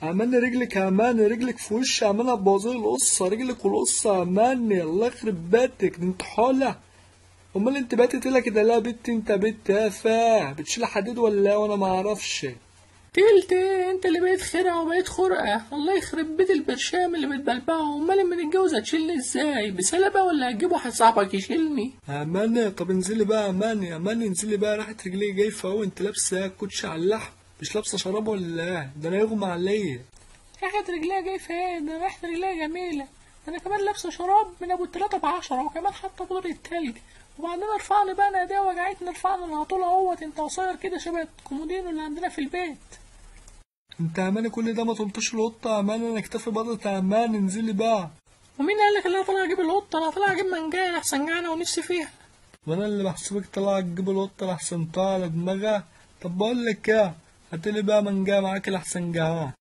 اماني رجلك يا اماني، رجلك في وشي يا اماني، هتبوظي القصة، رجلك والقصه يا اماني، الله يخرب بيتك، دي انت حوله. امال انت بقيت تقيلة كده لا يا بنتي؟ انت بنت تافه بتشيل حديد ولا ايه وانا ما اعرفش؟ تقلت ايه؟ انت اللي بقيت خرقه وبقيت خرقه، الله يخرب بيت البرشام اللي بتبلبعه. امال لما نتجوز هتشيلني ازاي؟ بسلبه ولا هتجيب واحد صاحبك يشيلني؟ اماني طب انزلي بقى يا اماني، اماني انزلي بقى، راحت رجلي جايفه اهو. انت لابسه ايه؟ كوتش على اللحم، مش لابسه شراب ولا ايه؟ ده انا يغمى عليا. ريحة رجليها جايفه ايه؟ ده ريحة رجليها جميلة، انا كمان لابسه شراب من ابو التلاتة ب10، وكمان حاطه بودرة تلج. وبعدين ارفعني بقى، انا ايديا وجعتني، ارفعني انا هطول اهوت، انت قصير كده شبه الكومودينو اللي عندنا في البيت. انت يا اماني كل ده ما طلتش القطة يا اماني؟ انا اكتفي بطلت يا اماني، انزلي بقى. ومين قال لك ان انا طالع اجيب القطة؟ انا طالع اجيب منجايه احسن جعانة ونفسي فيها. وانا اللي بحسبك طالعه تجيب القطة لحسن طالع على دماغها. طب بقول لك ايه، هاتلي بقى منجايه معاك لحسن جعان.